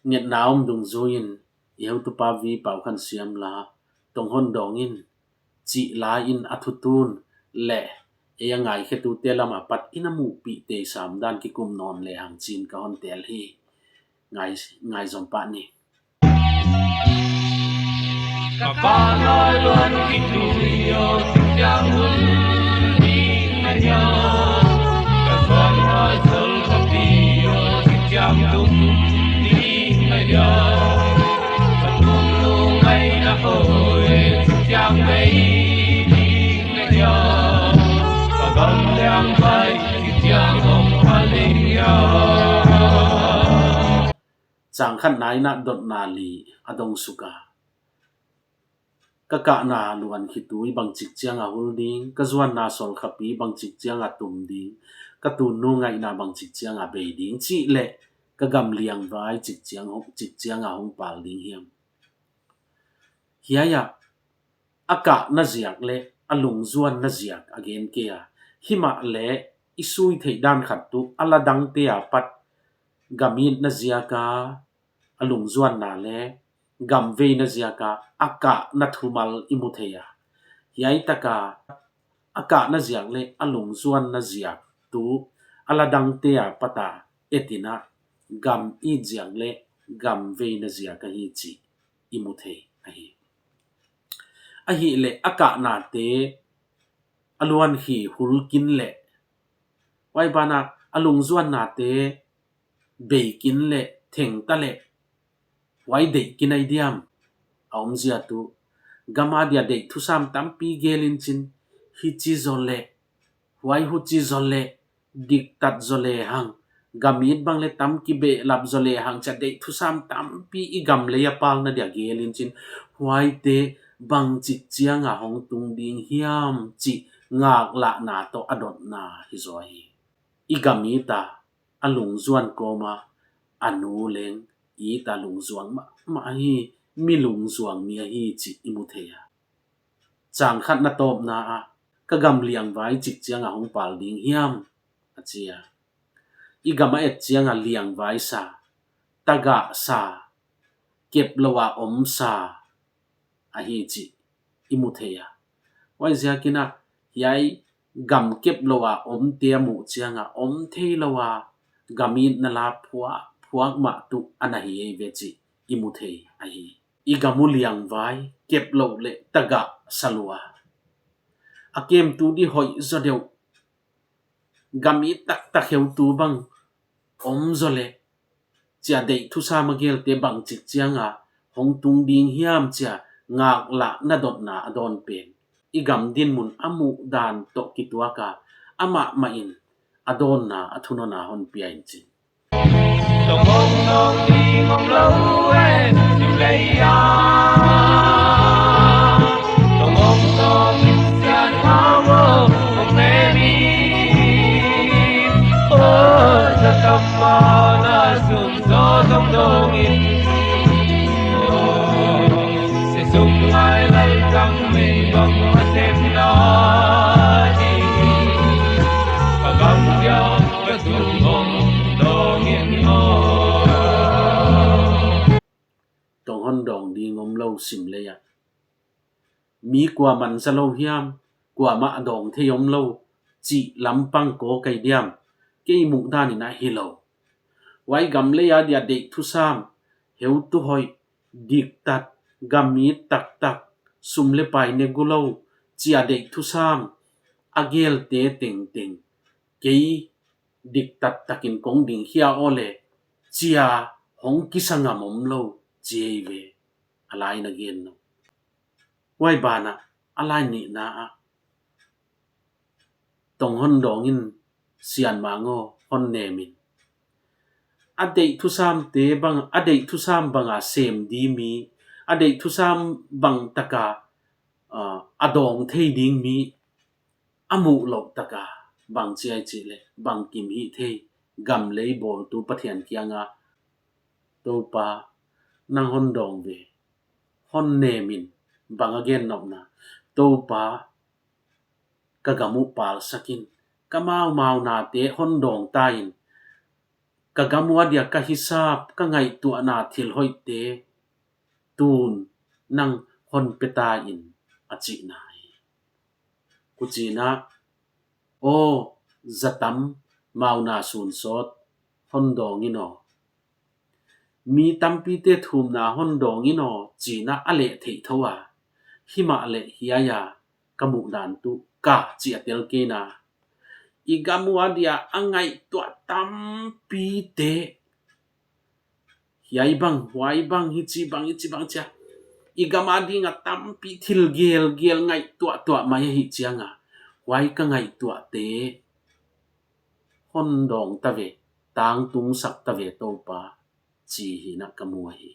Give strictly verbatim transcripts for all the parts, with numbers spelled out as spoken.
Ngetna om dungzui-in i heutupa V Pau Khan Siam la, Tong Hon Dawng in cih la-in a thutun le ei a ngaikhiatute lamah pat in a muhpih tei sam dan kikum nawn le hang cin ka hon tel hi. Ngai, ngai zom pah ni. Ka pa nai luan ki tui yo, ki tiang hun ni na ya. Ka suan nai sol ka pi yo, ki tiang tum ni na ya. Ka tum lu ngai na hoi, ki tiang bei ni na ya. Ka gam liang bai, ki tiang hong pa ling ya. Cang khat nai na dotna li a dong suka. Ka kahna luan khitui bangcik ciang a hul ding, ka zuanna sol khapi bangcik ciang a tum ding, ka tunnu ngaihna bangcik ciang a bei ding, cih leh ka gam liangvai cik ciang, cik ciang a hong pal ding hiam? Hiai ah a kahna ziak le a lungzuanna ziak a gen kei a, himah le i sui theih dan khat tu a la dangte a pat gam itna ziak a, a lungzuanna le gam veina ziak a a kahna thumal i mu thei a. Hiai taka a kahna ziak le a lungzuanna ziak tu a la dangte a pat a etin a gam it ziak le gam veina ziak ahi cih i mu thei ahi. Ahih leh a kahnate a luan hi hul kin leh, huai banah a lungzuannate bei kin leh, theng ta leh, huai deih kin ai diam? A omzia tu gam a dia deih thusam tampi gel in cin, hici zaw leh, huai huci zaw leh, diktat zaw le hang, gam it bang le tam kibehlap zaw le hang, ci a deih thusam tampi i gam lei a palna dia gel in cin, huaite bangcik ciang a hong tung ding hiam cih ngaklahna tawh a dotna hi zaw hi. I gam it a a lungzuan kawm a a nu leng it a lungzuang mahmah ahi, mi lungzuang mi ahi cih i mu thei a. Cang khat na tawpna ah ka gam liangvai cik ciang a hong pal ding hiam, a ci a. I gam a et ciang a liangvai sa, tagah sa, kep lo a om sa ahi cih i mu thei a. Huaiziakin a hiai gam kep lo a omte a muh ciang a om thei lo a gam itna la phuak, phuak mah tu a na hi ei ve cih i mu thei ahi. I gam uh liangvai, kep lo le tagah sa lua. A kemtu di hoih zaw deuh, gam it taktak heutu bang om zaw le, ci a deih thusam a gelte bangcik ciang a hong tung ding hiam ci a ngaklahna dotna a dawn pen i gam dinmun a muh dan tawh kituak a, amah mah in a dawnna a thunon a hon pia in cin. Tong hong dawng ding om lo e, sim lei a. Tong hong dawng in sian hau o, hong ne mi. O, sa tam ma na sum so tong dawng in. O, se sum ngai lal tang mei bang ma sem na di. Ka gam siang Tong hon dawng ding om lo sim lei ah. Mi kuaman za lo hiam, kuamah a dawng thei om lo, cih lampang kaw kai diam, kei muh dan in a hi lo. Huai gam lei a dia deih thusam, heutu hoih, diktat, gam it taktak, sum le pai ne gu lo, ci a deih thusam a gelte tengteng kei diktat takin kong ding hia aw le, ci a hong kisa ngam om lo, ci ei ve, a lai na gen lo. Huai banah a lai nihna ah, Tong hon dawng in sian mang aw, hon nem in. A deih thusamte bang, a deih thusam bang a sem di mi, a deih thusam bang taka, ah, a dawng thei ding mi a muh loh taka bang ci ai cih leh bang kim hih thei, gam lei bawltu Pathian kiangah, Topa, nang hon dawng ve, hon nem in, bang a gen nopna, Topa, ka gam uh palsak in, ka maumau nate hon dawng ta in, ka gam uh a dia ka hisap, ka ngaihtuahna thil hoihte tun nang hon pia ta in, a cihna hi. Kucinah, aw, zatam mauna sunsawt hon dawng in aw, mi tampite thumna hon dawng in aw, cinah a leh theih tho a, himah leh hiai a ka muh dan tuh ka ci a tel keina. I gam uh a dia a ngaihtuah tampite, hiai bang, huai bang, hici bang, hici bang cia, i gam a ding a tampi thil gelgel ngaihtuahtuah mai ahi cianga, huai ka ngaihtuahte hon dawng ta ve, tangtungsak ta ve Topa, ci hi na ka mu ahi.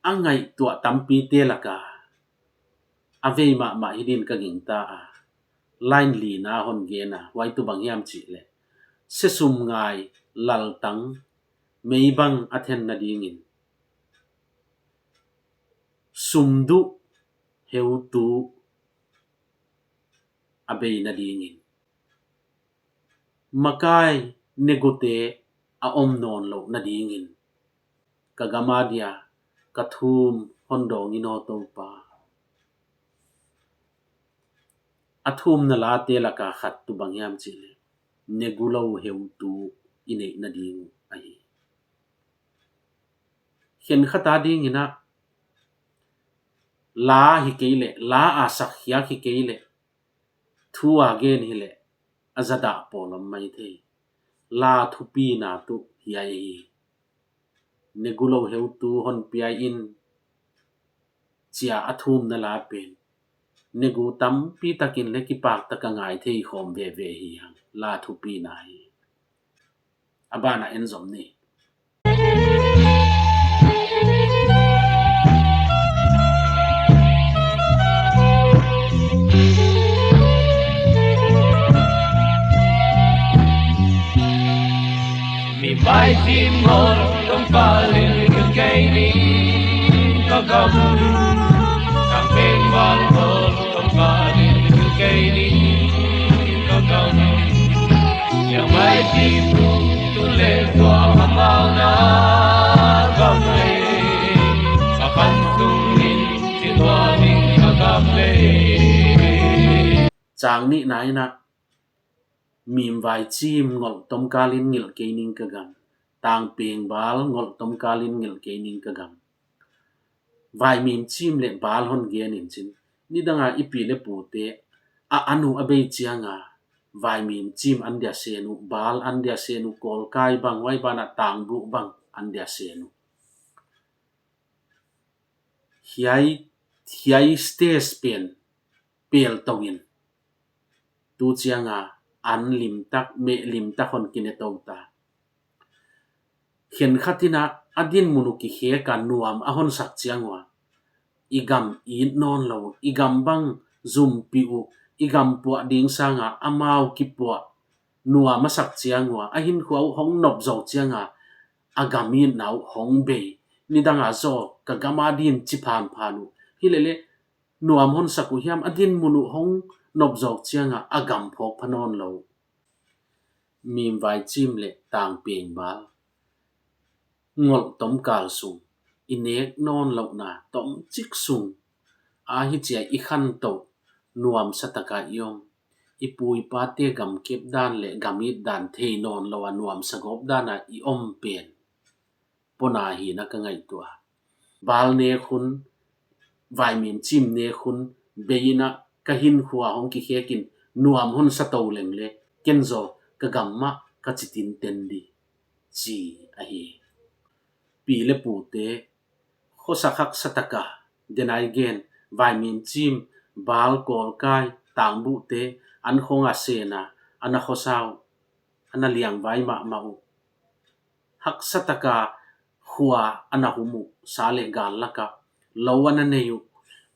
A ngaihtuah tampite laka a vei mahmah hi din ka gingta a, line lina hon gen a, huai tu bang hiam cih leh, siasum ngai laltang meibang a then nadingin, sumduh heutu a bei nadingin, makai negute a om nawn loh nadingin, ka gam a dia ka thum hon dawng in aw Topa. A thumna late laka khat tu bang hiam cih leh, negu lo heutu i neih nading uh ahi. Khenkhat a dingin ah, la hi kei leh, la a sak hiak hi kei leh, thu a gen hi leh, a zadah pawl om mai thei. La thupina tuh hiai hi. Negu lo heutu hon pia in, cia a thumna la pen, negu tampi takin leh kipak taka ngai thei khawm veve hi hang, la thupina hi. A bana en zom ni. Mi vai tim ngol tong kalin kei ni ka gam, tang peng bal ngol tong kalin kei ni ka gam. Yang mai tim tu le tua amau na gam le, ka kan tung in ci tua ding ka gam le. Cang nih na in ah, mim vai cim ngolh tomkalin ngilh kei ning ka gam, tang peng bal ngolh tomkalin ngilh kei ning ka gam. Vai mim cim le bal hon gen in cin, nidanga i pi le pute a an uh a bei cianga vai mim cim an dia sen uh, bal an dia sen uh, kawlkai bang, huai bana tangbuh bang an dia sen uh. Hiai, hiai stage pen pel to in, tu cianga an limtak, meh limtak hon kine to ta. Khenkhat in ah a dinmun uh kikhek a nuam a honsak ciang ua, i gam it nawn lo, i gam bang zumpih uh, i gam puah ding sanga amau kipuah nuam a sak ciang ua, a hinkhua uh hong nop zawk cianga a gam itna uh hong bei. Nidanga zaw ka gam a din ci phanphan uh, hi leh leh nuam honsak uh hiam, a dinmun uh hong nop zawk cianga a gam phawk pha nawn lo. Mim vai cim le tang peng bal ngolh tomkal sung i nek nawn lohna tomcik sung a hi cia i khantoh nuamsa taka i om. I pu i pate gam kep dan le gam it dan thei nawn lo a nuamsa gawp dana i om pen pona hi na ka ngaihtuah. Bal nek hun, vai mim cim nek hun bei in ah ka hinkhua hong kikhek in nuam honsa to leng le ken zaw ka gam mah ka ci tinten di, ci ahi. Pi le pute, khosa haksa taka, denai gen, vai mim cim, bal kawlkai, tangbuhte an khong a sena, a na khosa uh, a na liangvai mahmah uh. Haksa taka khua a na hum uh, sa le gal laka lo a na nei uh.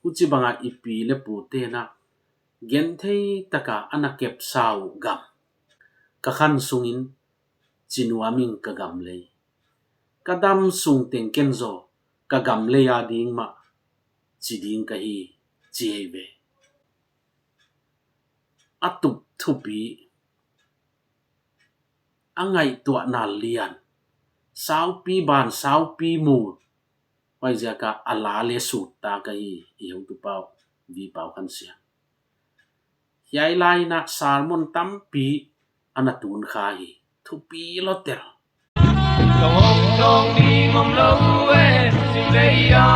Huci banga i pi le pute na genthei taka a na kepsa uh gam. Ka khan sungin ci nuam ing ka gam lei. Ka dam sung teng ken zaw ka gam lei a ding mah ci ding ka hi, ci hi ve. A tup thupi, a ngaihtuahna lian, saupi ban saupi mu, huaiziak a la le sut ta ka hi, i heutupa uh Vipau Khan Siam. Hiai lai in ah sermon tampi a na tun kha hi, thupi lotel. Tong hong dawng ding om lo e, sim lei a.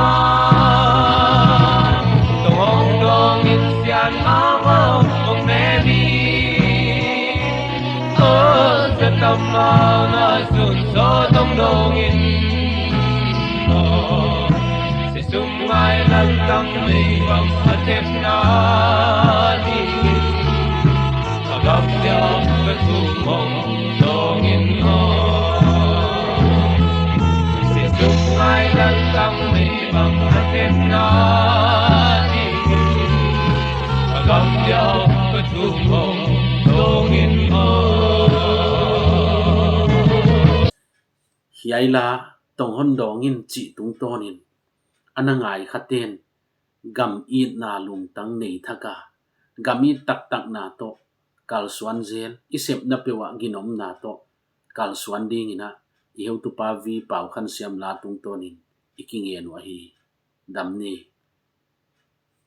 Tong hong dawng in sian mah hong ne ni. Oh, sa tam mau na sun so tong dawng in. Oh, si sum ngai lal tang mei bang a tep na ni. A gam diau ka tum hong dawng in aw. Si sum ngai lal tang mei bang a tep na ni. A gam diau ka tum hong dawng in aw. Hiai la tong hon dawng in cih tungtawnin a na ngai khaten gam itna lungtang nei thak a, gam it taktakna tawh kalsuan zel, i sepna peuh ah ginomna tawh kalsuan dingin ah i heutupa Vipau Khan Siam la tungtawnin i kingen uh ahi. Dam ni.